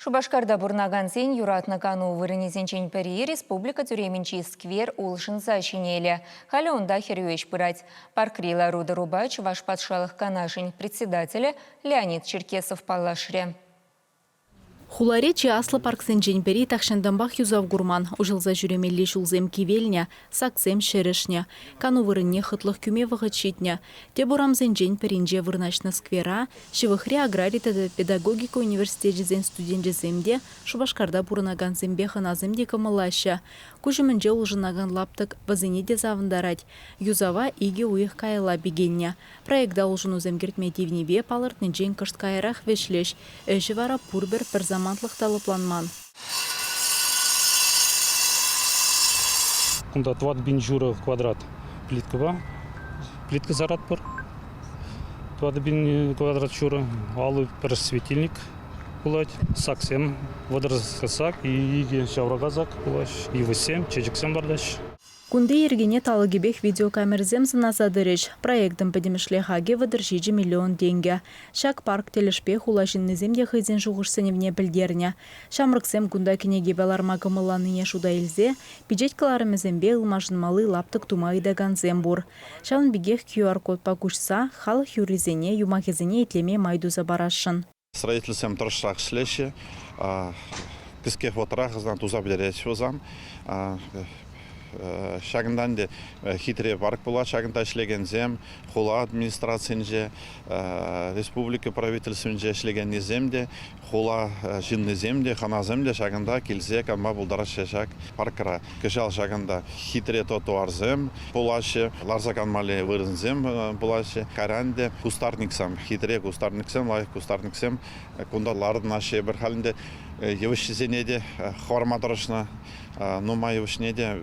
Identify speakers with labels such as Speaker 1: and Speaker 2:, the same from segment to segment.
Speaker 1: Шупашкарта пурӑнакансен юратнӑ кану вырӑнӗсенчен пӗри республика тӳремӗнчи сквер улшӑнса ҫӗнелӗ. Халӗ унта хӗрӳ ӗҫ пырать. Паркри лару-тӑрупа Чӑваш патшалӑх канашӗн председателӗ Леонид Черкесов паллашрӗ.
Speaker 2: Хулари чи аслӑ парксенчен пӗри тахҫантанпах юсав курман. Уҫӑлса ҫӳремелли ҫулсем кивелнӗ, саксем ҫӗрӗшнӗ. Кану вырӑнне хӑтлӑх кӳме вӑхӑт ҫитнӗ. Тӗп урамсенчен пӗринче вырнаҫнӑ сквера ҫывӑхри аграри тата педагогика университечӗсен студенчӗсем те, Шупашкарта пурӑнакансемпе хӑнасем те кӑмӑллаҫҫӗ. Куҫ умӗнче улшӑнакан лаптӑк вӗсене те савӑнтарать. Юсава икӗ уйӑх каялла пикеннӗ. Проекта улшӑнусем кӗртме тивнипе палӑртнинчен кӑшт каярах вӗҫлӗҫ. Ӗҫӗ вара пурпӗр пӗр самантлӑх та лӑпланман.
Speaker 3: Кунта 4500 квадрат плиткӑпа плитка саратпӑр. 4000 квадрат ҫурӑ алӑ пӗр светильник пулать. Саксем, 30 сак и икӗ ҫаврака сак пулаҫ. Йывӑҫсем, чечексем лартаҫ.
Speaker 2: Кунти йӗркене талӑкӗпех видеокамерӑсем сӑнаса тӑрӗҫ. Проектӑн пӗтӗмӗшле хакӗ 37 миллион тенкӗ. Ҫак парк тӗлӗшпе хула ҫыннисем те хӑйсен шухӑш-сӗнӗвне пӗлтернӗ. Ҫамрӑксем кунта кӗнекепе ларма кӑмӑлланине шута илсе пичет кӑларӑмӗсемпе ылмашӑнмалли лаптӑк тума ыйтакансем пур. Ҫавӑн пекех QR-кодпа куҫса халӑх юррисене, юмахӗсене итлеме май туса парасшӑн.
Speaker 4: Строительсем тӑрӑшсах ӗҫлеҫҫӗ. Кӗске хӑвӑртрах туса пӗтереҫҫӗ вӗсем. Ҫакӑнтан те хитре парк пулать. Ҫакӑнта ӗҫлекенсем хула администрацийӗнче, республика правительствинче ӗҫлекеннисем те, хула ҫыннисем те, хӑнасем те ҫакӑнта килсе канма пултараҫҫӗ ҫак паркра. Кӑҫал ҫакӑнта хитре тротуарсем пулаҫҫӗ, ларса канмалли вырӑнсем пулаҫҫӗ. Кайран ӗнтӗ кустарниксем, хитре кустарниксем, лайӑх кустарниксем кунта лартӑнаҫҫӗ. Эпир халь ӗнтӗ йывӑҫҫисене те хӑварма тӑрӑшнӑ, нумай йывӑҫне те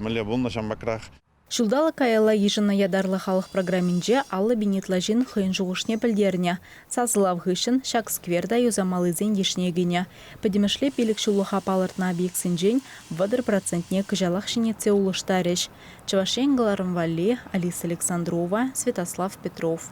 Speaker 4: мӗнле пулнӑ ҫамрӑкрах.
Speaker 2: Ҫулталӑк каялла йышӑннӑ ятарлӑ халӑх программинче 50 пин ытла ҫын хӑйӗн шухӑшне пӗлтернӗ. Сасӑлав хыҫҫӑн ҫак сквер та юсамаллисен йышне кӗнӗ. Пӗтӗмӗшле пилӗкҫуллӑха палӑртнӑ объектсенчен 30 процентне кӑҫалах ҫӗнетсе улӑштарӗҫ. Чӑваш Ен кӑларӑм валли Алиса Александрова, Святослав Петров.